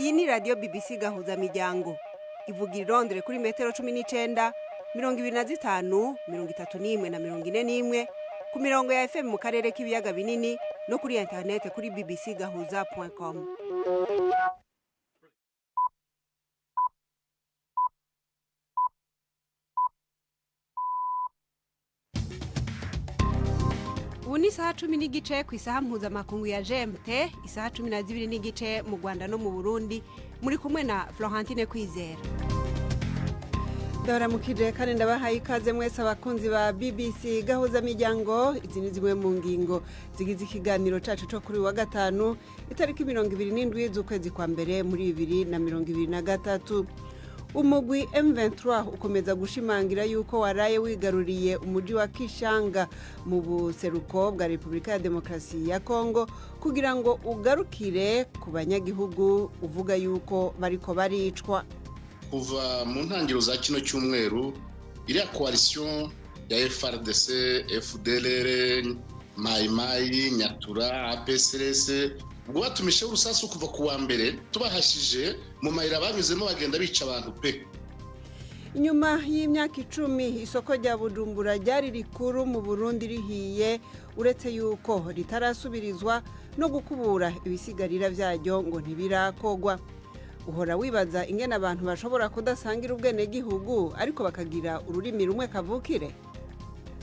Iyi ni radiyo BBC Gahuzamiryango, ivuga i Londres kuri metero 19, 25, 31 na 41, ku mirongo ya FM mu karere k'ibiyaga binini no kuri interinete kuri bbcgahuza.com. Ubu ni isaha 10:15 ku isaha mpuzamakungu ya GMT, isaha 12:15 mu Rwanda no mu Burundi. Muri kumwe na Florentine Kwizera. Ndabaramukije kandi ndabahaye ikaze mwese abakunzi ba BBC Gahuza Miryango. Izi ni zimwe mu ngingo zigize ikiganiro cacu co kuri wa gatanu, itariki 27 z'ukwezi kwa mbere muri 2023. Umugwi M23 ukomeza gushimangira yuko waraye wigaruriye umuji wa Kishanga mu buseruko bwa Repubulika ya Demokarasi ya Kongo kugira ngo ugarukire ku banyagihugu uvuga yuko bariko baricwa. Kuva mu ntangiriro za kino cyumweru, iriya coalition ya FRDC, FDLR, Mayimayi, Nyatura, APSRS, ubwo batumisheho urusasu kuva ku wa mbere, tubahashije mu mayira banyuzemo bagenda bica abantu pe. Inyuma y'imyaka 10 isoko rya Bujumbura ryari rikuru mu Burundi rihiye, uretse yuko ritarasubirizwa, no gukubura ibisigarira vyaryo ngo ntibirakogwa. Uhora wibaza ingene abantu bashobora kudasangira ubwenegihugu ariko bakagira ururimi rumwe kavukire?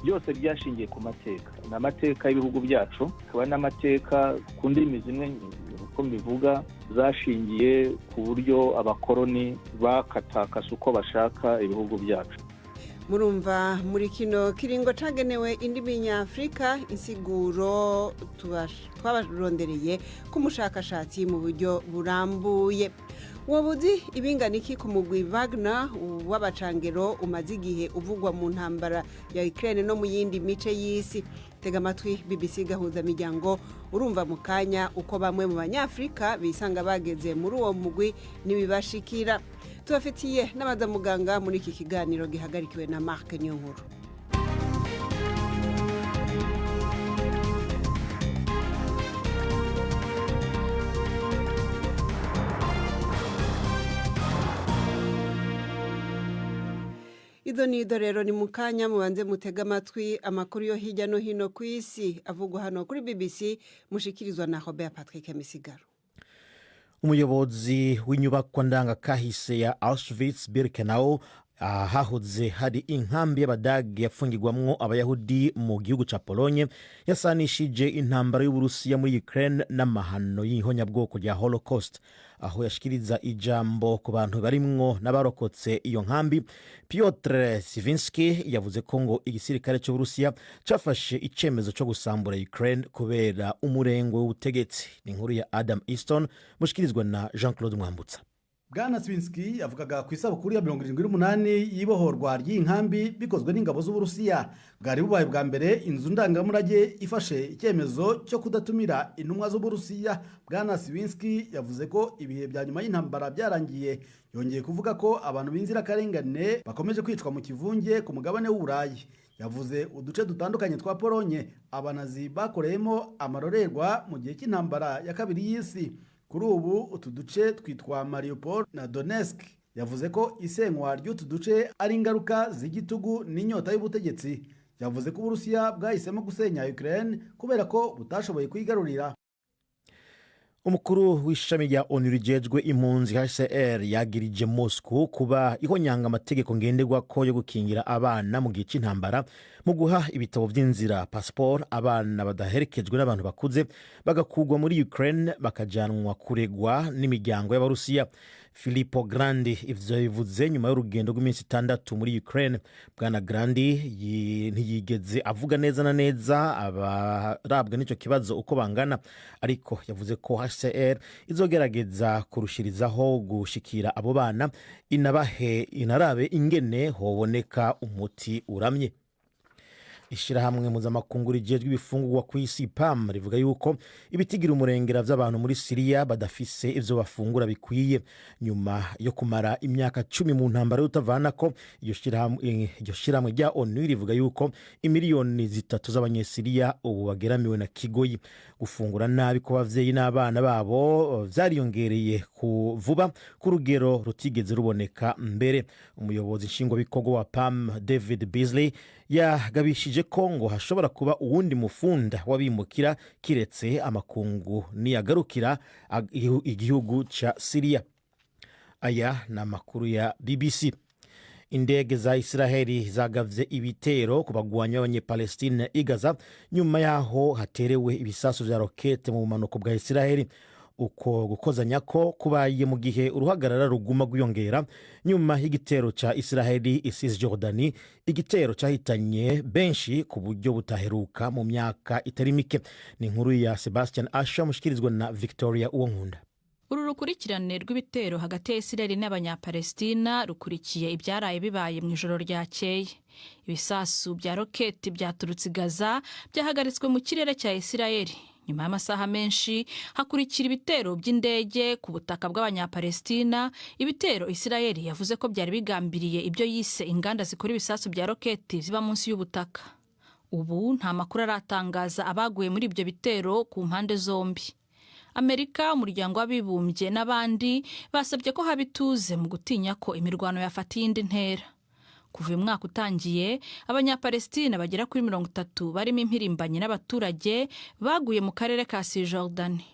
Byose byashingiye ku mateka, ni amateka y'ibihugu byacu, akaba n'amateka ku ndimi zimwe, uko mbivuga, zashingiye ku buryo abakoroni bakatakase uko bashaka ibihugu byacu. Murumva muri kino kiringo cagenewe indimi nyafurika insiguro twabarondereye k'umushakashatsi mu buryo burambuye. Wobuzi ibingana iki ku mugwi Wagner w'abacangero umaze igihe uvugwa mu ntambara ya Ukraine no mu yindi mice y'isi? Tega amatwi BBC Gahuza Miryango, urumva mu kanya uko bamwe mu banyafurika bisanga bageze muri uwo mugwi n'ibibashikira. Tubafitiye n'abazamuganga muri iki kiganiro gihagarikiwe na Mark Niyonkuru. Izo nido rero ni mu kanya. Mubanze mutega amatwi amakuru yo hirya no hino ku isi avugwa hano kuri BBC, mushikirizwa na Robert Patrick Misigaro. Umuyobozi w'inyubakwa ndangakahise ya Auschwitz Birkenau, ahahoze hari inkambi y'Abadage yafungirwamwo Abayahudi mu gihugu ca Polonye, yasanishije intambara y'Uburusiya muri Ukraine n'amahano y'ihonyabwoko rya Holocaust. Aho yashikiriza ijambo ku bantu barimwo n'abarokotse iyo nkambi, Piotr Sivinski yavuze ko ngo igisirikare c'Uburusiya cafashe icemezo co gusambura Ukraine kubera umurengwe w'ubutegetsi. Ni inkuru ya Adam Easton, mushikirizwa na Jean Claude Mwambutsa. Bwana Swinsky yavugaga ku isabukuru ya 78 y'ibohorwa ry'iyi nkambi bikozwe n'ingabo z'Uburusiya. Bwari bubaye bwa mbere inzu ndangamurage ifashe icyemezo cyo kudatumira intumwa z'Uburusiya. Bwana Swinsky yavuze ko ibihe bya nyuma y'intambara byarangiye. Yongeye kuvuga ko abantu b'inzirakarengane bakomeje kwicwa mu kivunge ku mugabane w'Uburayi. Yavuze uduce dutandukanye twa Polonye abanazi bakoreyemo amarorerwa mu gihe cy'intambara ya kabiri y'isi. Kuri ubu utu duce twitwa Mariupol na Donetsk. Yavuze ko isenywa ry'utu duce ari ingaruka z'igitugu n'inyota y'ubutegetsi. Yavuze ko Uburusiya bwahisemo gusenya Ukraine kubera ko butashoboye kuyigarurira. Umukuru w'ishami rya ONU rijejwe impunzi HCR yagirije Moscow kuba ihonyanga amategeko ngenderwako yo gukingira abana mu gihe c'intambara mu guha ibitabo vy'inzira, passport, abana badaherekejwe n'abantu bakuze, bagakugwa muri Ukraine bakajanwa kuregwa n'imiryango y'Abarusiya. Filippo Grandi ivyo bivuze nyuma y'urugendo rw'iminsi 6 muri Ukraine. Bwana Grandi ntiyigeze avuga neza na neza abarabwa n'ico kibazo uko bangana, ariko yavuze ko HCR izogerageza kurushirizaho gushikira abo bana, inabahe inarabe ingene hoboneka umuti uramye. Ishyirahamwe mpuzamakungu rijejwe ibifungurwa ku isi, PAM, rivuga yuko ibitigira umurengera vy'abantu muri Siriya badafise ivyo bafungura bikwiye nyuma yo kumara imyaka 10 mu ntambara y'utavanako. Iryo shirahamwe rya ONU rivuga yuko imiliyoni 3 z'abanyesiriya ubu bageramiwe na kigoyi. Gufungura nabi ku bavyeyi n'abana babo vyariyongereye ku vuba ku rugero rutigeze ruboneka mbere. Umuyobozi nshingwabikorwa wa PAM, David Beasley, yagabishije ko ngo hashobora kuba uwundi mufunda w'abimukira kiretse amakungu niyagarukira igihugu ca Siriya. Aya ni amakuru ya BBC. Indege za Israheli zagavye ibitero ku bagwanyi b'Abanyepalestine i Gaza nyuma yaho haterewe ibisasu vya rokete mu bumanuko bwa Israheli. Uko gukozanya ko kubaye mu gihe uruhagarara ruguma rwiyongera nyuma y'igitero ca Israheli i Cisjordani, igitero cahitanye benshi ku buryo butaheruka mu myaka itari mike. Ni inkuru ya Sebastian Asha, mushikirizwa na Victoria Uwonkunda. Uru rukurikirane rw'ibitero hagati ya Isirayeli n'Abanyapalestina rukurikiye ibyaraye bibaye mu ijoro ryakeye. Ibisasu bya roketi byaturutse i Gaza byahagaritswe mu kirere cya Isirayeli. Nyuma y'amasaha menshi hakurikira ibitero by'indege ku butaka bw'Abanyapalestina, ibitero Isirayeli yavuze ko byari bigambiriye ibyo yise inganda zikora ibisasu bya roketi ziba munsi y'ubutaka. Ubu nta makuru aratangaza abaguye muri ibyo bitero ku mpande zombi. Amerika, Umuryango w'Abibumbye n'abandi basabye ko haba ituze mu gutinya ko imirwano yafata iyindi ntera. Kuva uyu mwaka utangiye, Abanyapalestina bagera kuri 30 barimo impirimbanyi n'abaturage baguye mu karere ka Cisjordanie.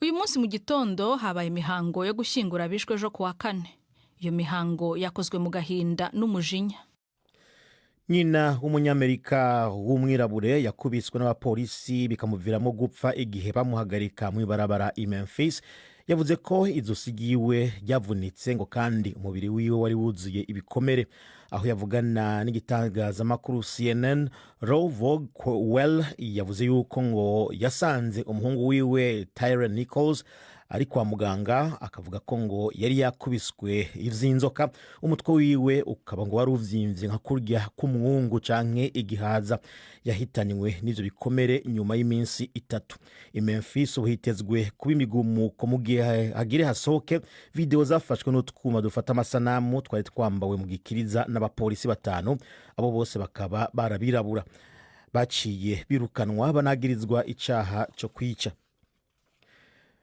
Uyu munsi mu gitondo habaye imihango yo gushyingura abishwe ejo kuwa kane. Iyo mihango yakozwe mu gahinda n'umujinya. Nyina w'Umunyamerika w'umwirabure yakubiswe n'abapolisi bikamuviramo gupfa igihe bamuhagarika mu ibarabara i Memphis yavuze ko izosi ryiwe ryavunitse, ngo kandi umubiri wiwe wari wuzuye ibikomere. Aho yavugana n'igitangazamakuru CNN, Roe Well yavuze yuko ngo yasanze umuhungu wiwe Tyre Nichols ari kwa muganga, akavuga ko ngo yari yakubiswe ivy'inzoka, umutwe wiwe ukaba ngo wari uvyimbye nka kurya k'umwungu canke igihaza. Yahitanywe n'ivyo bikomere nyuma y'iminsi 3. I Memphis ubu hitezwe kuba imigumuko mu gihe hagire hasohoke video zafashwe n'utwuma dufata amasanamu twari twambawe mu gikiriza n'abapolisi batanu, abo bose bakaba barabirabura, baciye birukanwa banagirizwa icaha co kwica.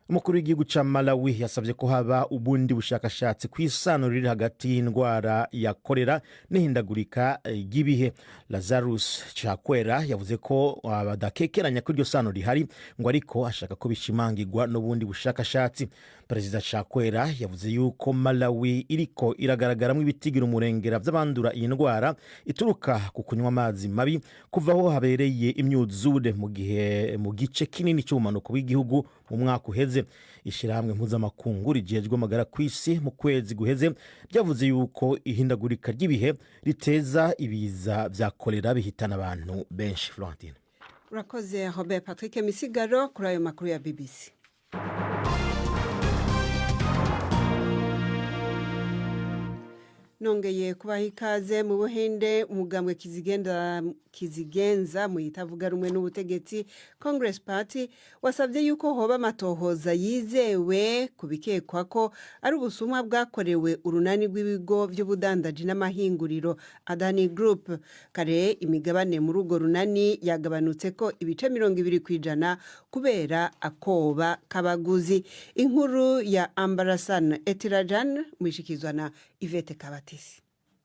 Umukuru w'igihugu ca Malawi yasabye ko haba ubundi bushakashatsi ku isano riri hagati y'indwara ya kolera n'ihindagurika ry'ibihe. Lazarus Chakwera yavuze ko badakekeranya ko iryo sano rihari, ngo ariko ashaka ko bishimangirwa n'ubundi bushakashatsi. Perezida Chakwera yavuze yuko Malawi iriko iragaragaramwo ibitigira umurengera vy'abandura iyi ndwara ituruka ku kunywa amazi mabi kuva aho habereye imyuzure mu gihe mu gice kinini cy'ubumanuko bw'igihugu mu mwaka uheze. Ishyirahamwe mpuzamakungu rijejwe amagara ku isi mu kwezi guheze ryavuze yuko ihindagurika ry'ibihe riteza ibiza vya kolera bihitana abantu benshi. Florentine. Urakoze, Robert Patrick Misigaro, kuri ayo makuru ya BBC. Nongeye kubaha ikaze. Mu Buhinde, umugambwe kizigenza mu itavuga rumwe n'ubutegetsi, Congress Party, wasabye yuko hoba amatohoza yizewe ku bikekwa ko ari ubusumwa bwakorewe urunani rw'ibigo by'ubudandaji n'amahinguriro Adani Group. Kare imigabane muri urwo runani yagabanutse ko ibice 20% kubera akoba k'abaguzi. Inkuru ya Ambarasan Etirajan mwishikizwa na Ivete Kabatesi.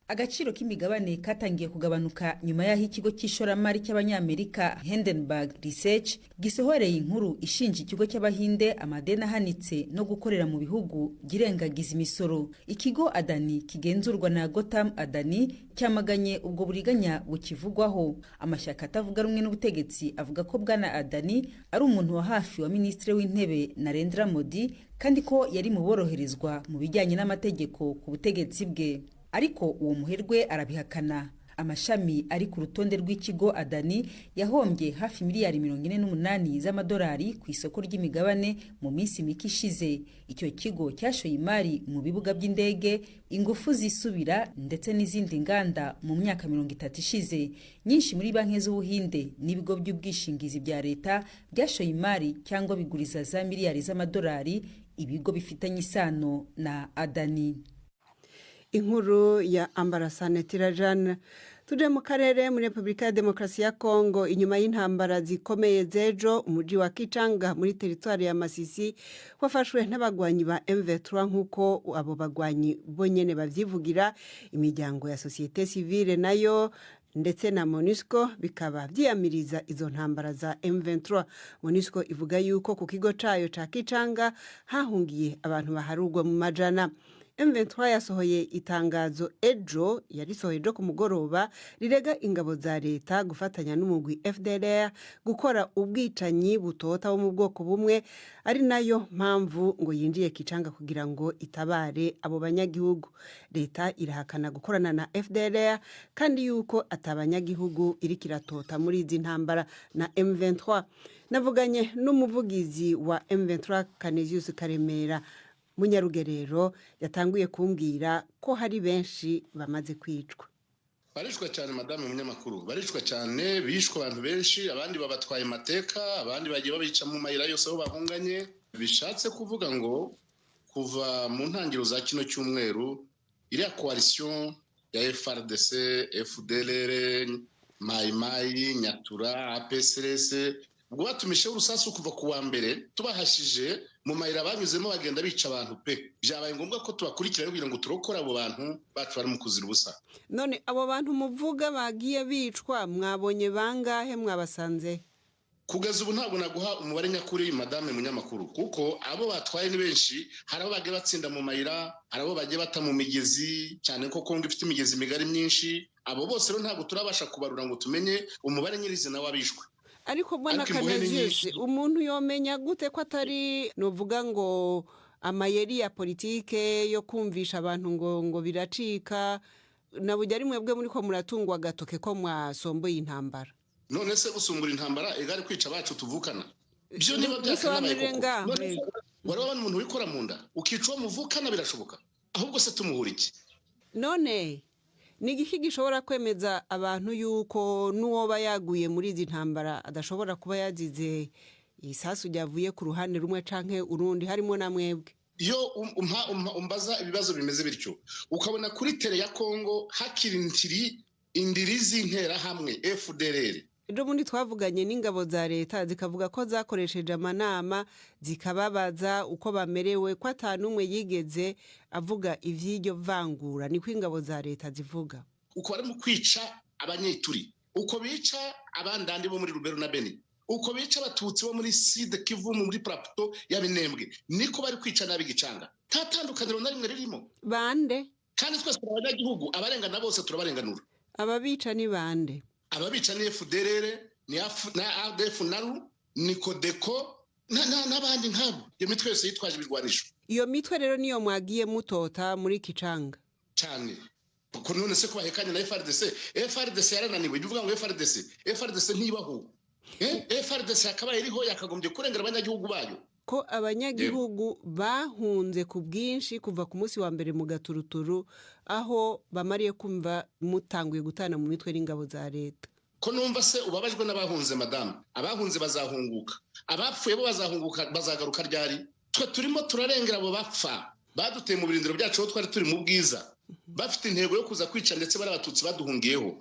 Agaciro k'imigabane katangiye kugabanuka nyuma y'aho ikigo cy'ishoramari cy'Abanyamerika Hindenburg Research gisohoreye inkuru ishinja ikigo cy'Abahinde amadeni ahanitse no gukorera mu bihugu byirengagiza imisoro. Ikigo Adani kigenzurwa na Gautam Adani cyamaganye ubwo buriganya bukivugwaho. Amashyaka atavuga rumwe n'ubutegetsi avuga ko Bwana Adani ari umuntu wa hafi wa Minisitiri w'Intebe Narendra Modi, kandi ko yari mu boroherezwa mu bijyanye n'amategeko ku butegetsi bwe, ariko uwo muherwe arabihakana. Amashami ari ku rutonde rw'ikigo Adani yahombye hafi miliyari 48 z'amadolari ku isoko ry'imigabane mu minsi mike ishize. Icyo kigo cyashoye imari mu bibuga by'indege, ingufu zisubira ndetse n'izindi nganda mu myaka 30 ishize. Nyinshi muri banki z'Ubuhinde n'ibigo by'ubwishingizi bya leta byashoye imari cyangwa biguriza za miliyari z'amadolari ibigo bifitanye isano na Adani. Inkuru ya Ambarasane Tirajana. Tuje mu karere, muri Repubulika ya Demokarasi ya Kongo. Inyuma y'intambara zikomeye z'ejo, umuji wa Kicanga muri teritwari ya Masisi wafashwe n'abagwanyi ba M23, nk'uko abo bagwanyi bonyene bavyivugira. Imiryango ya société civile nayo ndetse na MONUSCO bikaba vyiyamiriza izo ntambara za M23. MONUSCO ivuga yuko ku kigo cayo ca Kicanga hahungiye abantu baharurwa mu majana. M23 yasohoye itangazo ejo, yarisohoye ejo ku mugoroba, rirega ingabo za leta gufatanya n'umugwi FDLR gukora ubwicanyi butota bo mu bwoko bumwe, ari nayo mpamvu ngo yinjiye Kicanga kugira ngo itabare abo banyagihugu. Leta irahakana gukorana na FDLR kandi yuko atabanyagihugu iriko iratota muri izi ntambara na M23. Navuganye n'umuvugizi wa M23, Canisius Karemera Munyarugerero, yatanguye kumbwira ko hari benshi bamaze kwicwa. Baricwa cyane, madamu munyamakuru, baricwa cyane. Bishwe abantu benshi, abandi babatwaye amateka, abandi bagiye babica mu mayira yose aho bahunganye. Bishatse kuvuga ngo kuva mu ntangiriro za kino cyumweru, iriya coalition ya FARDC, FDLR, Mayi Mayi, Nyatura, APCLS, ubwo batumisheho urusasu kuva ku wa mbere, tubahashije mu mayira banyuzemo bagenda bica abantu pe. Byabaye ngombwa ko tubakurikira kugira ngo turokore abo bantu bacu bari mu kuzira ubusa. None abo bantu muvuga bagiye bicwa, mwabonye bangahe? Mwabasanze? Kugeza ubu ntabwo naguha umubare nyakuri, madame munyamakuru, kuko abo batwaye ni benshi. Hari abo bagiye batsinda mu mayira, hari abo bagiye bata mu migezi, cyane ko Kongo ifite imigezi migari myinshi. Abo bose rero ntabwo turabasha kubarura ngo tumenye umubare nyirizina w'abishwe. Ariko mbona Ariko imbohe ni Canisius, nyinshi. umuntu yomenya gute ko atari novuga ngo amayeri ya politike yo kumvisha abantu ngo biracika, na burya ari mwebwe muri ko muratungwa agatoke ko mwasomboye intambara? None se gusumbura intambara igare kwica abacu tuvukana byo niba byakanabaye Bisobanurire koko? ngaho. None se wari wabona umuntu wikora mu nda ukica uwo muvukana? Birashoboka? Ahubwo se tumuhura iki? None ni igiki gishobora kwemeza abantu yuko n'uwoba yaguye muri izi ntambara adashobora kuba yazize isasu ryavuye ku ruhande rumwe canke urundi, harimo na mwebwe? Iyo umbaza ibibazo bimeze bityo, ukabona kuri terrain ya Kongo hakiri indiri z'interahamwe FDLR. Ejo bundi twavuganye n'ingabo za leta, zikavuga ko zakoresheje amanama, zikababaza uko bamerewe, ko ata n'umwe yigeze avuga ivy'iryo vangura. Niko ingabo za leta zivuga. Uko bari mu kwica Abanyeturi, uko bica Abandandi bo muri Rubero na Beni, uko bica Abatutsi bo muri Sud Kivu, muri plateau ya Minembwe, niko bari kwica nabi Gicanga. Nta tandukaniro na rimwe ririmo. Bande? Kandi twese turi abanyagihugu, abarengana bose turabarenganura. Ababica ni bande? Ababica ni FDLR, ni na ADF NALU, ni CODECO n'abandi nk'abo, iyo mitwe yose yitwaje ibirwanisho. Iyo mitwe rero niyo mwagiye mutota muri Kicanga? Cyane. Ko none se ko bahekanye na FARDC? FARDC yarananiwe. Jya uvuga ngo FARDC, FARDC ntibaho. FARDC yakabaye iriho, yakagombye kurengera abanyagihugu bayo. Ko abanyagihugu bahunze ku bwinshi kuva ku munsi wa mbere mu gaturuturu, aho bamariye kumva mutanguye gutana mu mitwe n'ingabo za leta? Ko numva se ubabajwe n'abahunze, madamu? Abahunze bazahunguka, abapfuye bo bazahunguka, bazagaruka ryari? Twe turimo turarengera abo bapfa. Baduteye mu birindiro byacu aho twari turi mu bwiza, bafite intego yo kuza kwica ndetse bari Abatutsi baduhungiyeho.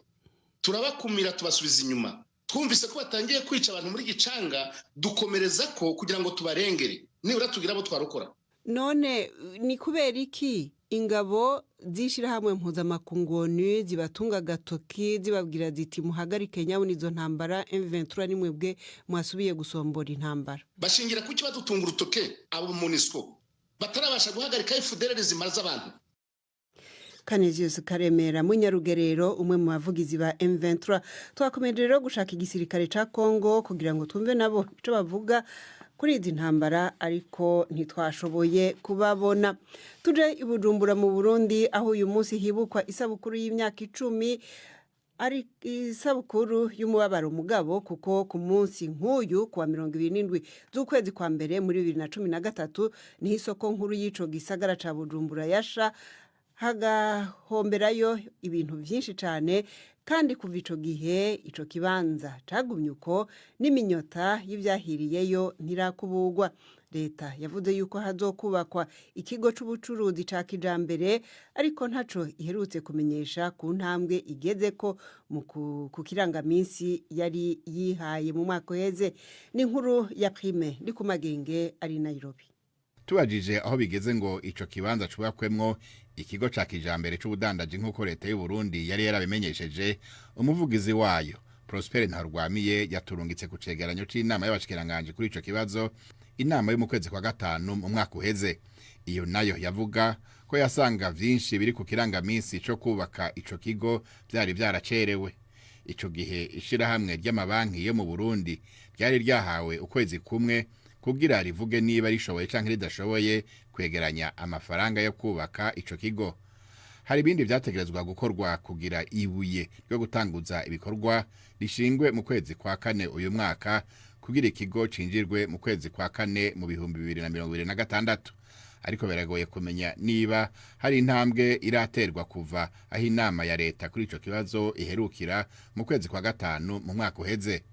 Turabakumira, tubasubiza inyuma. Twumvise ko batangiye kwica abantu muri Gicanga, dukomereza ko kugira ngo tubarengere, nibura tugire abo twarokora. None ni kubera iki ingabo z'ishyirahamwe mpuzamakungu ONU zibatunga agatoki, zibabwira ziti: "Muhagarike nyabuna izo ntambara, M23 ni mwebwe mwasubiye gusombora intambara"? Bashingira kuki badutunga urutoke abo MONUSCO batarabasha guhagarika FDLR zimaze abantu? Canisius Karemera Munyarugerero, umwe mu bavugizi ba M23. Twakomeje rero gushaka igisirikare ca Congo kugira ngo twumve nabo ico bavuga kuri izi ntambara, ariko ntitwashoboye kubabona. Tuje i Bujumbura mu Burundi, aho uyu munsi hibukwa isabukuru y'imyaka 10. Ari isabukuru y'umubabaro mugabo, kuko ku munsi nk'uyu, kuwa 27 z'ukwezi kwa mbere muri 2013, niho isoko nkuru y'ico gisagara ca Bujumbura yasha, hagahomberayo ibintu vyinshi cane. Kandi kuva ico gihe ico kibanza cagumye uko, n'iminyota y'ivyahiriyeyo ntirakubugwa. Leta yavuze yuko hazokubakwa ikigo c'ubucuruzi ca kijambere, ariko ntaco iherutse kumenyesha ku ntambwe igezeko mu ku kirangaminsi yari yihaye mu mwaka uheze. Ni inkuru ya Prime Ndikumagenge ari Nairobi. Tubajije aho bigeze ngo ico kibanza cubakwemwo ikigo ca kijambere c'ubudandaji nk'uko leta y'u Burundi yari yarabimenyesheje, umuvugizi wayo Prosper Ntarwamiye yaturungitse ku cegeranyo c'inama y'abashikiranganji kuri ico kibazo, inama yo mu kwezi kwa gatanu mu mwaka uheze. Iyo nayo yavuga ko yasanga vyinshi biri ku kirangaminsi co kubaka ico kigo vyari vyaracerewe. Ico gihe ishirahamwe ry'amabanki yo mu Burundi ryari ryahawe ukwezi kumwe kugira rivuge niba rishoboye canke ridashoboye kwegeranya amafaranga yo kubaka ico kigo. Hari ibindi vyategerezwa gukorwa kugira ibuye ryo gutanguza ibikorwa rishingwe mu kwezi kwa kane uyu mwaka, kugira ikigo cinjirwe mu kwezi kwa kane mu 2026. Ariko biragoye kumenya niba hari intambwe iraterwa kuva aho inama ya leta kuri ico kibazo iherukira mu kwezi kwa gatanu mu mwaka uheze.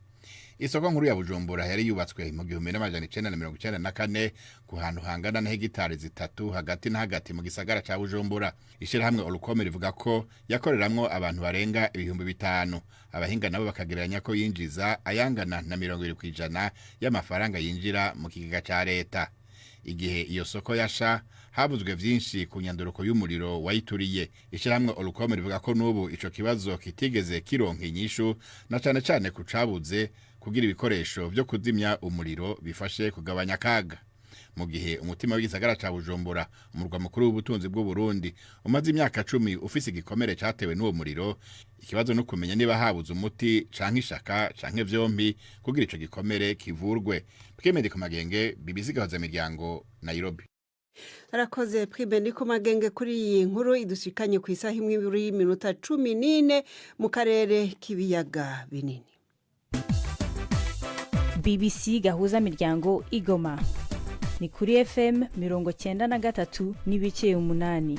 Isoko nkuru ya Bujumbura yari yubatswe mu 1994 ku hantu hangana na hegitari 3 hagati na hagati mu gisagara ca Bujumbura. Ishirahamwe Olukome rivuga ko yakoreramwo abantu barenga 5000. Abahinga nabo bakagereranya ko yinjiza ayangana na 20% y'amafaranga yinjira mu kigega ca leta. Igihe iyo soko yasha, havuzwe vyinshi ku nyanduruko y'umuriro wayituriye. Ishirahamwe Olukome rivuga ko n'ubu ico kibazo kitigeze kironka inyishu, na cane cane ku cabuze kugira ibikoresho vyo kuzimya umuriro bifashe kugabanya akaga. Mu gihe umutima w'igisagara ca Bujumbura, umurwa mukuru w'ubutunzi bw'u Burundi, umaze imyaka 10 ufise igikomere catewe n'uwo muriro, ikibazo no kumenya niba habuze umuti canke ishaka canke vyompi kugira ico gikomere kivurwe. Twemede ku Magenge, BBC Gahuza Miryango, Nairobi. Arakoze Prime Ndikumagenge kuri iyi nkuru idushikanye ku isaha 1:14 mu karere k'ibiyaga binini. BBC Gahuza Miryango Igoma ni kuri FM 93.8.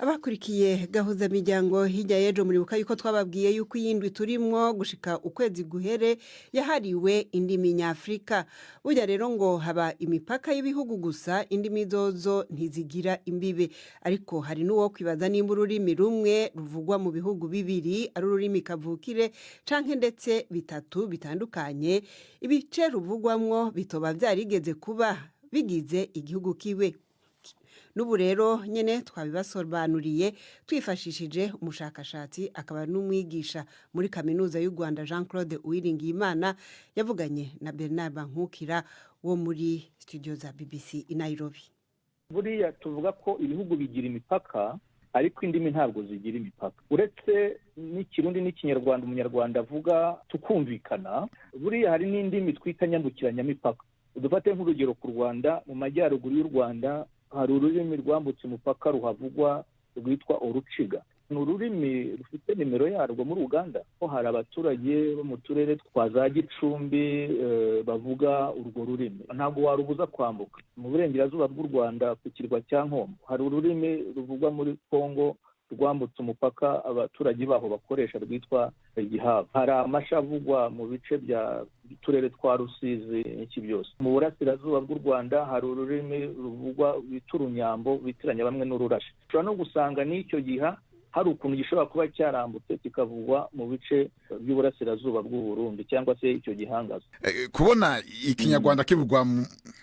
Abakurikiye Gahuza Miryango hirya y'ejo, muribuka yuko twababwiye yuko iyindwi turimwo gushika ukwezi guhere yahariwe indimi nyafurika. Burya rero ngo haba imipaka y'ibihugu gusa, indimi zozo ntizigira imbibe. Ariko hari n'uwo kwibaza nimba ururimi rumwe ruvugwa mu bihugu bibiri ari ururimi kavukire, canke ndetse bitatu bitandukanye, ibice ruvugwamwo bitoba vyarigeze kuba bigize igihugu kiwe. N'ubu rero nyine twabibasobanuriye twifashishije umushakashatsi akaba n'umwigisha muri Kaminuza y'u Rwanda, Jean Claude Uwiringiyimana. Yavuganye na Bernard Bankukira wo muri studio za BBC i Nairobi. Buriya tuvuga ko ibihugu bigira imipaka, ariko indimi ntabwo zigira imipaka. Uretse n'Ikirundi n'Ikinyarwanda umunyarwanda avuga tukumvikana, buriya hari n'indimi twita nyambukiranyamipaka. Dufate nk'urugero ku Rwanda: mu majyaruguru y'u Rwanda hari ururimi rwambutse umupaka ruhavugwa rwitwa Uruciga. Ni ururimi rufite nimero yarwo muri Uganda, ko hari abaturage bo mu turere twa za Gicumbi bavuga urwo rurimi, ntabwo warubuza kwambuka. Mu burengerazuba bw'u Rwanda, ku kirwa cya Nkombo, hari ururimi ruvugwa muri Kongo rwambutse umupaka abaturage baho bakoresha rwitwa Igihava. Hari amasha avugwa mu bice bya turere twa Rusizi n'iki byose. Mu burasirazuba bw'u Rwanda hari ururimi ruvugwa bita Urunyambo, bitiranya bamwe n'Ururashi. Ushobora no gusanga n'icyo giha hari ukuntu gishobora kuba cyarambutse kikavugwa mu bice by'uburasirazuba bw'u Burundi cyangwa se icyo gihangaza. Kubona Ikinyarwanda kivugwa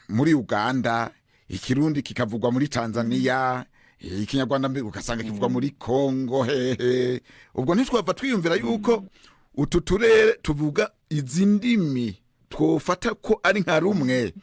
muri Uganda, Ikirundi kikavugwa muri Tanzania, Ikinyarwanda ugasanga kivugwa muri Kongo hehe, ubwo ntitwava twiyumvira yuko utu turere tuvuga izi ndimi twofata ko ari nka rumwe,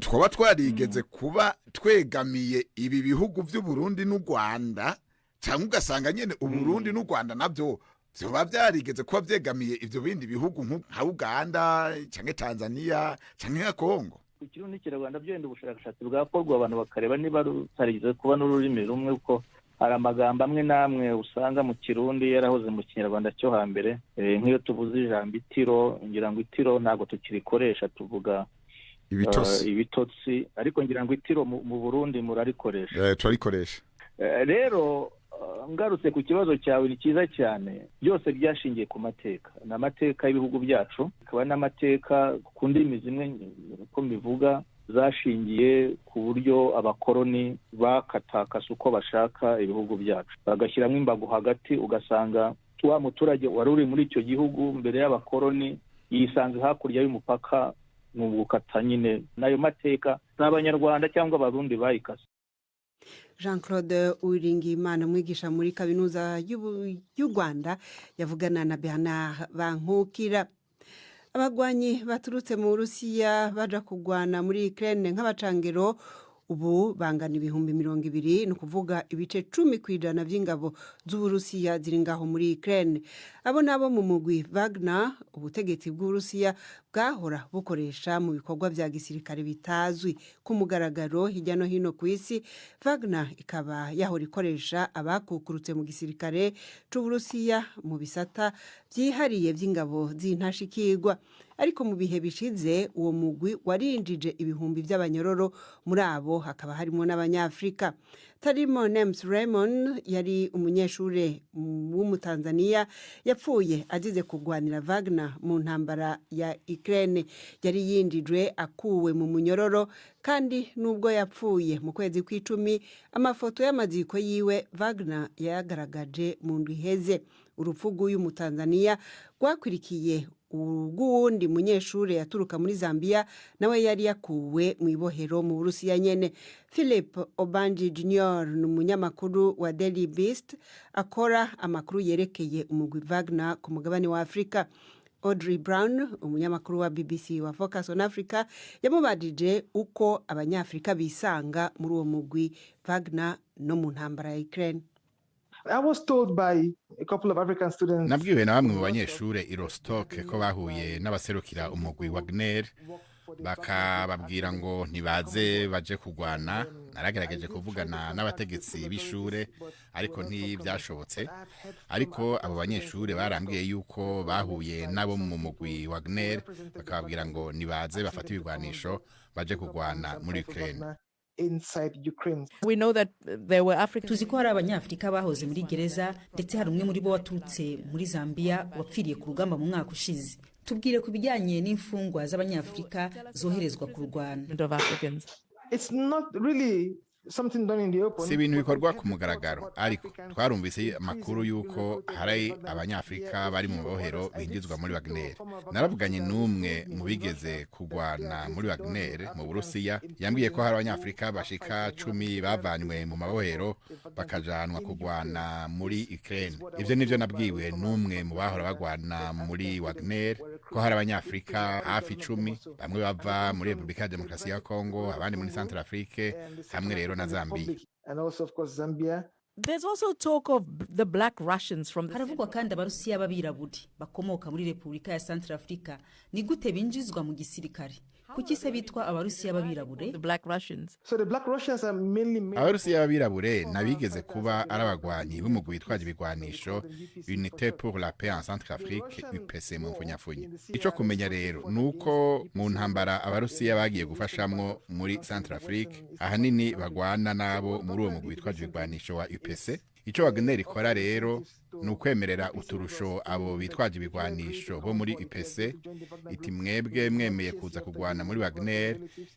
twaba twarigeze kuba twegamiye ibi bihugu by'u Burundi n'u Rwanda, cyangwa ugasanga nyene Uburundi n'u Rwanda nabyo vyoba vyarigeze kuba vyegamiye ivyo bindi bihugu nka Uganda canke Tanzania canke nka Kongo? Ku Kirundi n'Ikinyarwanda byenda ubushakashatsi bwakorwa, abantu bakareba niba rutarigeze kuba n'ururimi rumwe, kuko Hari amagambo amwe n'amwe usanga mu Kirundi yarahoze mu Kinyarwanda cyo hambere. Nk'iyo tuvuze ijambo itiro, ngira ngo itiro ntabwo tukirikoresha, tuvuga ibitotsi. Ibitotsi, ariko ngira ngo itiro mu Burundi murarikoresha. Turarikoresha. Rero ngarutse ku kibazo cyawe, ni cyiza cyane. Byose byashingiye ku mateka, ni amateka y'ibihugu byacu, akaba n'amateka ku ndimi zimwe uko mbivuga zashingiye ku buryo abakoroni bakatakase uko bashaka ibihugu byacu, bagashyiramo imbago hagati, ugasanga wa muturage wari uri muri icyo gihugu mbere y'abakoroni yisanze hakurya y'umupaka. Ni ugukata nyine n'ayo mateka, ni Abanyarwanda cyangwa Abarundi bayikase. Jean Claude Uwiringiyimana, umwigisha muri Kaminuza y'u Rwanda, yavugana na Bernard Bankukira. Abagwanyi baturutse mu Burusiya baja kugwana muri Ukraine nk'abacangero ubu bangana 20,000, ni ukuvuga ibice 10% by'ingabo z'Uburusiya ziri ngaho muri Ukraine. Abo nabo mu mugwi Wagner, ubutegetsi bw'Uburusiya bwahora bukoresha mu bikorwa bya gisirikare bitazwi ku mugaragaro hirya no hino ku isi. Wagner ikaba yahora ikoresha abakukurutse mu gisirikare c'Uburusiya mu bisata byihariye by'ingabo z'intashikirwa, ariko mu bihe bishize uwo mugwi warinjije ibihumbi by'abanyororo, muri abo hakaba harimo n'Abanyafurika. Tarimo Nems Raymond yari umunyeshuri w'Umutanzaniya yapfuye azize kurwanira Wagner mu ntambara ya Ukraine. Yari yinjijwe akuwe mu munyororo, kandi nubwo yapfuye mu kwezi kw'icumi, amafoto y'amaziko yiwe Wagner yayagaragaje mu ndwi iheze. Urupfu rw'uyu Mutanzaniya rwakwirikiye urw'uwundi munyeshuri yaturuka muri Zambia, nawe yari yakuwe mu ibohero mu Burusiya nyene. Philip Obanji Junior ni umunyamakuru wa Daily Beast, akora amakuru yerekeye umugwi Wagner ku mugabane wa Afurika. Audrey Brown, umunyamakuru wa BBC wa Focus on Africa, yamubajije uko Abanyafurika bisanga muri uwo mugwi Wagner no mu ntambara ya Ukraine. I was told by a couple of African students. Nabwiwe na bamwe mu banyeshure i Rostock ko bahuye n'abaserukira umugwi Wagner, bakababwira ngo ntibaze baje kugwana. Naragerageje kuvugana n'abategetsi b'ishure, ariko ntibyashobotse. Ariko abo banyeshure barambwiye yuko bahuye nabo mu mugwi Wagner, bakababwira ngo nibaze bafate ibigwanisho baje kugwana muri Ukraine. Inside Ukraine. We know that there were African Tuzi ko hari Abanyafurika bahoze muri gereza, ndetse hari umwe muri bo waturutse muri Zambia wapfiriye ku rugamba mu mwaka ushize. Tubwire ku bijyanye n'imfungwa z'Abanyafurika zoherezwa kurwana. of Africans. It's not really something done in the open. Si ibintu bikorwa ku mugaragaro, ariko twarumvise amakuru y'uko hari Abanyafurika bari mu mabohero binjizwa muri Wagner. Naravuganye n'umwe mu bigeze kugwana muri Wagner mu Burusiya, yambwiye ko hari Abanyafurika bashika 10 bavanywe mu mabohero bakajanwa kugwana muri Ukraine. Ivyo nivyo nabwiwe n'umwe mu bahora bagwana muri Wagner, ko hari Abanyafurika hafi 10, bamwe bava muri Repubulika ya Demokarasi ya Kongo, abandi muri Centrafrique, hamwe rero na Zambia. And also, of course, Zambia. There's also talk of the Black Russians from the Haravugwa kandi Abarusiya b'abirabure bakomoka muri Repubulika ya Centrafrica. Ni gute binjizwa mu gisirikare? Kuki se bitwa Abarusiya b'abirabure? The Black Russians. So the Black Russians are mainly made Abarusiya b'abirabure n'abigeze kuba ari abagwanyi b'umugwi witwaje ibigwanisho Unité pour la paix en Centrafrique, UPC mu mfunyafunyo. Ico kumenya rero ni uko mu ntambara Abarusiya bagiye gufashamwo muri Centrafrique, ahanini bagwana n'abo muri uwo mugwi witwaje ibigwanisho wa UPC. Ico Wagner ikora rero ni ukwemerera uturusho abo bitwaje ibigwanisho bo muri UPC, iti: "Mwebwe mwemeye kuza kugwana muri Wagner,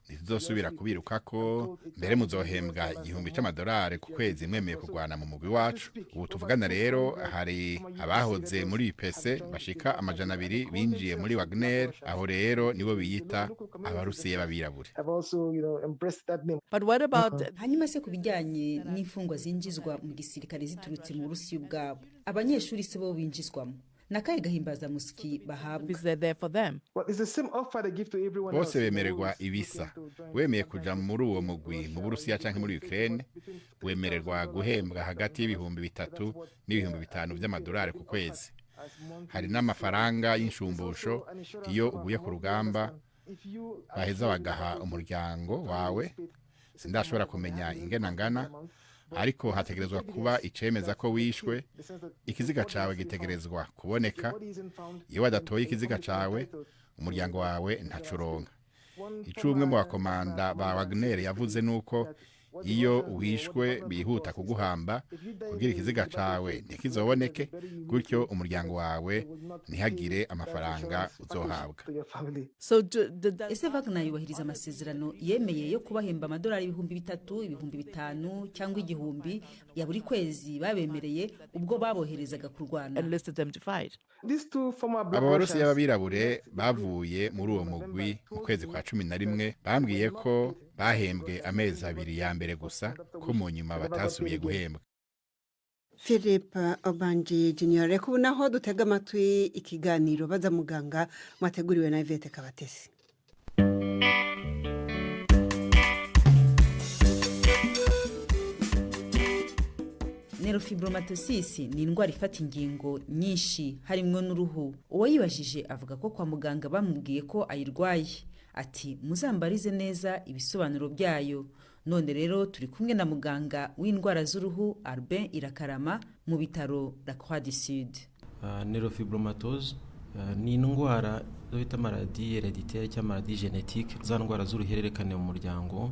ntituzosubira kubirukako, mbere muzohembwa 1000 c'amadolari ku kwezi mwemeye kugwana mu mugwi wacu." Ubu tuvugana rero hari abahoze muri UPC bashika 200 binjiye muri Wagner. Aho rero nibo biyita Abarusiya b'abirabure. Have also embraced that name. But what about Hanyuma se ku bijyanye n'imfungwa zinjizwa mu gisirikare ziturutse mu Burusiya ubwabo, abanyeshuri si bo binjizwamo, ni akahe gahimbazamusyi bahabwa? Is there there for them? Well, it's the same offer they give to everyone Bose else. bemererwa ibisa. Wemeye kuja muri uwo mugwi mu Burusiya canke muri Ukraine, wemererwa guhembwa hagati y'3000 n'5000 vy'amadolari ku kwezi. Hari n'amafaranga y'inshumbusho iyo uguye ku rugamba, baheza bagaha umuryango wawe. Sindashobora kumenya ingena ngana. Ariko hategerezwa kuba icemeza ko wishwe, ikiziga cawe gitegerezwa kuboneka. Iyo badatoye ikiziga cawe, umuryango wawe ntacuronka. Ico umwe mu bakomanda ba Wagner yavuze nuko iyo wishwe bihuta kuguhamba kugira ikiziga cawe ntikizoboneke, gutyo umuryango wawe ntihagire amafaranga uzohabwa. Ese Wagner yubahiriza amasezerano yemeye yo kubahemba amadolari 3000, 5000 cyangwa 1000 ya buri kwezi babemereye ubwo baboherezaga kurwana? Abo Barusiya b'abirabure bavuye muri uwo mugwi mu kwezi kwa 11 bambwiye ko bahembwe amezi 2 ya mbere gusa, ko mu nyuma batasubiye guhembwa. Philip Obanji Junior, reka ubu naho dutega amatwi ikiganiro Baza Muganga mwateguriwe na Yvette Kabatesi. Neurofibromatosis ni indwara ifata ingingo nyinshi harimo n'uruhu. Uwayibajije avuga ko kwa muganga bamubwiye ko ayirwaye, ati muzambarize neza ibisobanuro byayo. None rero turi kumwe na muganga w'indwara z'uruhu Albin Irakarama mu bitaro La Croix du Sud. Neurofibromatose ni indwara zo bita maladie héréditaire cyangwa maladie génétique, za ndwara z'uruhererekane mu muryango,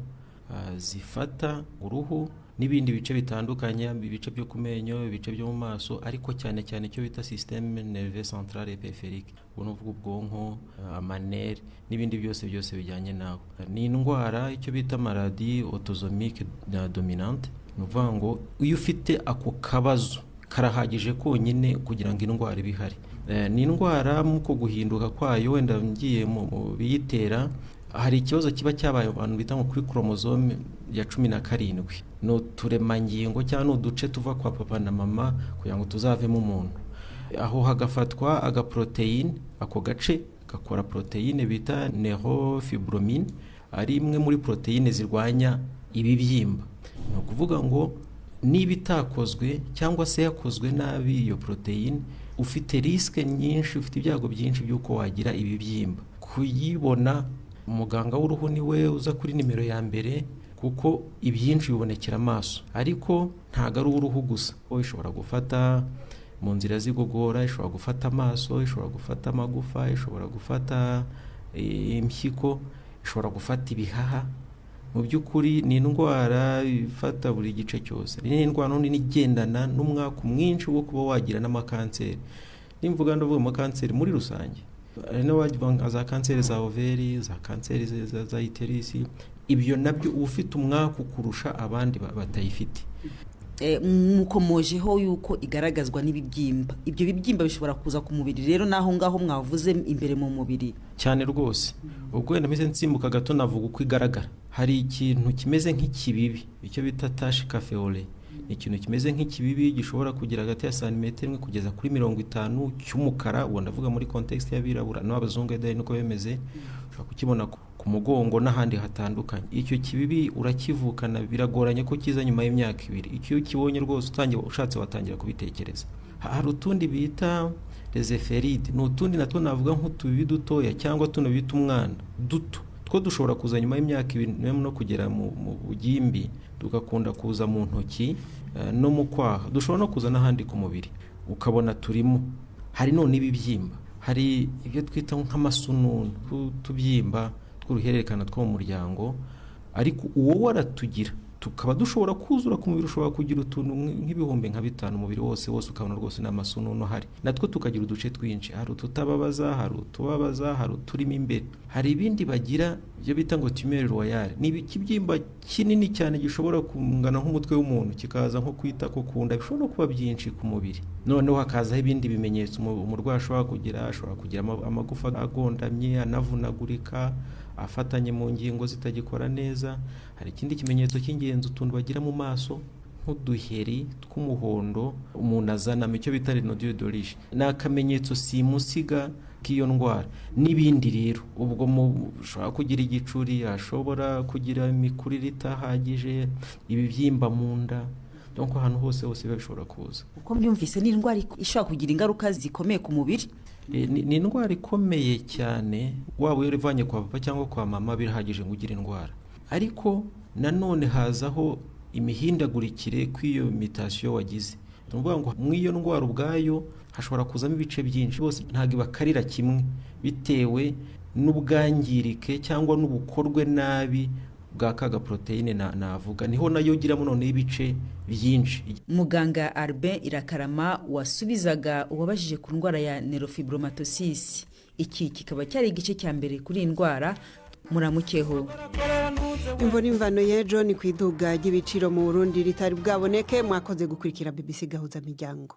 zifata uruhu n'ibindi bice bitandukanye, ibice byo ku menyo, ibice byo mu maso, ariko cyane cyane icyo bita système nerveux central et périphérique, ubwo ni ukuvuga ubwonko, amanere n'ibindi byose byose bijyanye nawe. Ni indwara icyo bita maladie autosomique dominante, ni ukuvuga ngo iyo ufite ako kabazo karahagije konyine kugira ngo indwara ibe ihari. Ni indwara muko guhinduka kwayo, wenda ngiye mu biyitera, hari ikibazo kiba cyabaye abantu bita ngo kuri chromosome ya 17, ni uturemangingo cyangwa ni uduce tuva kwa papa na mama kugira ngo tuzavemo umuntu. Aho hagafatwa agaporoteyine, ako gace gakora poroteyine bita neurofibromine, ari imwe muri poroteyine zirwanya ibibyimba. Ni ukuvuga ngo niba itakozwe cyangwa se yakozwe nabi iyo poroteyine, ufite risike nyinshi, ufite ibyago byinshi by'uko wagira ibibyimba. Kuyibona, umuganga w'uruhu niwe uza kuri nimero ya mbere, kuko ibyinshi bibonekera amaso, ariko ntabwo ari uruhu gusa. Ishobora gufata mu nzira z'igogora, ishobora gufata amaso, ishobora gufata amagufa, ishobora gufata impyiko, ishobora gufata ibihaha. Mu by'ukuri ni indwara ifata buri gice cyose. Ni indwara nini igendana n'umwaku mwinshi wo kuba wagira n'amakanseri. Nimvuga ndavuga amakanseri muri rusange, hari n'abavuga za kanseri za overi, za kanseri za iterisi, ibyo nabyo uba ufite umwaku kurusha abandi batayifite. Mukomojeho yuko igaragazwa n'ibibyimba, ibyo bibyimba bishobora kuza ku mubiri rero n'aho ngaho mwavuze imbere mu mubiri? Cyane rwose. Ubwo wenda mpise nsimbuka gato navuga uko igaragara. Hari ikintu kimeze nk'ikibibi, icyo bita tache café au lait. Ni ikintu kimeze nk'ikibibi gishobora kugira hagati ya santimetero 1 kugeza kuri 50 cy'umukara. Ubu ndavuga muri context y'abirabura, n'abazungu edari niko bimeze. Ushobora kukibona ku mugongo n'ahandi hatandukanye. Icyo kibibi urakivukana, biragoranye ko kiza nyuma y'imyaka 2. Icyo ukibonye rwose utangiye, ushatse watangira kubitekereza. Hari utundi bita rezeferide, ni utundi natwo navuga nk'utubibi dutoya cyangwa tuno bita umwana duto, two dushobora kuza nyuma y'imyaka 2 no kugera mu bugimbi, tugakunda kuza mu ntoki no mu kwaha, dushobora no kuza n'ahandi ku mubiri ukabona turimo. Hari none ibibyimba, hari ibyo twita nk'amasununu, utubyimba tw'uruhererekane two mu muryango, ariko uwo waratugira tukaba dushobora kuzura ku mubiri. Ushobora kugira utuntu nk'ibihumbi nka 5 umubiri wose wose ukabona rwose ni amasununu ahari. Natwo tukagira uduce twinshi, hari ututababaza, hari utubabaza, hari uturimo imbere. Hari ibindi bagira ibyo bita ngo tumeur royale, ni ikibyimba kinini cyane gishobora kungana nk'umutwe w'umuntu, kikaza nko kwita ko kunda, bishobora no kuba byinshi ku mubiri. Noneho hakazaho ibindi bimenyetso umurwayi ashobora kugira, ashobora kugira amagufa agondamye, anavunagurika, afatanye mu ngingo zitagikora neza. Hari ikindi kimenyetso cy'ingenzi, utuntu bagira mu maso nk'uduheri tw'umuhondo umuntu azanamo, icyo bita renodure d'origine, ni akamenyetso simusiga k'iyo ndwara. N'ibindi rero, ubwo ushobora kugira igicuri, ashobora kugira imikurire itahagije, ibibyimba mu nda, donc ahantu hose hose biba bishobora kuza. Uko mbyumvise, ni indwara ishobora kugira ingaruka zikomeye ku mubiri. Ni indwara ikomeye cyane, waba uyivanye kwa papa cyangwa kwa mama birahagije ngo ugire indwara. Ariko nanone hazaho Imihindagurikire kw'iyo mutation wagize, ni ukuvuga ngo mu iyo ndwara ubwayo hashobora kuzamo ibice byinshi, bose ntabwo ibakarira kimwe bitewe n'ubwangirike cyangwa n'ubukorwe nabi bwa ka gaporoteyine navuga, niho nayo giramo noneho ibice byinshi. Muganga Albin Irakarama wasubizaga uwabajije ku ndwara ya neurofibromatosis. Iki kikaba cyari igice cya mbere kuri iyi ndwara. Muramukeho. Imvo n'imvano y'ejo ni ku iduga ry'ibiciro mu Burundi ritari bwaboneke. Mwakoze gukurikira BBC Gahuza Miryango.